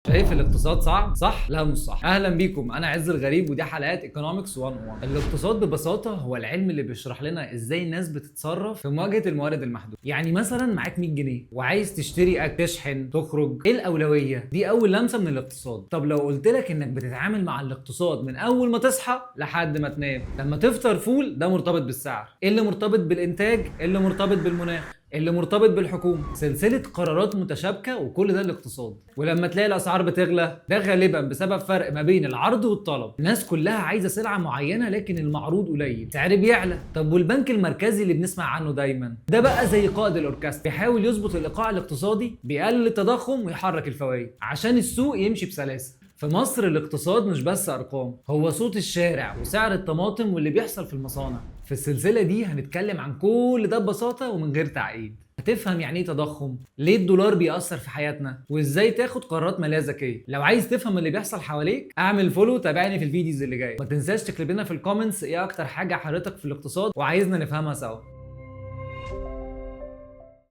شايف الاقتصاد صعب؟ صح؟ لا، مش صح. اهلا بيكم، انا عز الغريب ودي حلقات economics 101. الاقتصاد ببساطة هو العلم اللي بيشرح لنا ازاي الناس بتتصرف في مواجهة الموارد المحدوده. يعني مثلا معاك 100 جنيه وعايز تشتري اكل، تشحن، تخرج، ايه الاولويه؟ دي اول لمسه من الاقتصاد. طب لو قلت لك انك بتتعامل مع الاقتصاد من اول ما تصحى لحد ما تنام، لما تفطر فول ده مرتبط بالسعر، ايه اللي مرتبط بالانتاج، ايه اللي مرتبط بالمناخ، اللي مرتبط بالحكومه، سلسلة قرارات متشابكه، وكل ده الاقتصاد. ولما تلاقي الاسعار بتغلى، ده غالبا بسبب فرق ما بين العرض والطلب. الناس كلها عايزه سلعه معينة لكن المعروض قليل، سعر بيعلى. طب والبنك المركزي اللي بنسمع عنه دايما ده بقى زي قائد الاوركسترا، بيحاول يظبط الايقاع الاقتصادي، بيقلل التضخم ويحرك الفوائد عشان السوق يمشي بسلاسه. في مصر الاقتصاد مش بس ارقام، هو صوت الشارع وسعر الطماطم واللي بيحصل في المصانع. في السلسلة دي هنتكلم عن كل ده ببساطة ومن غير تعقيد. هتفهم يعني ايه تضخم، ليه الدولار بيأثر في حياتنا، وازاي تاخد قرارات مالية ذكية. لو عايز تفهم اللي بيحصل حواليك اعمل follow، تابعني في ال videos اللي جايه. ما تنساش تكتب لنا في ال comments ايه اكتر حاجة حيرتك في الاقتصاد وعايزنا نفهمها سوا.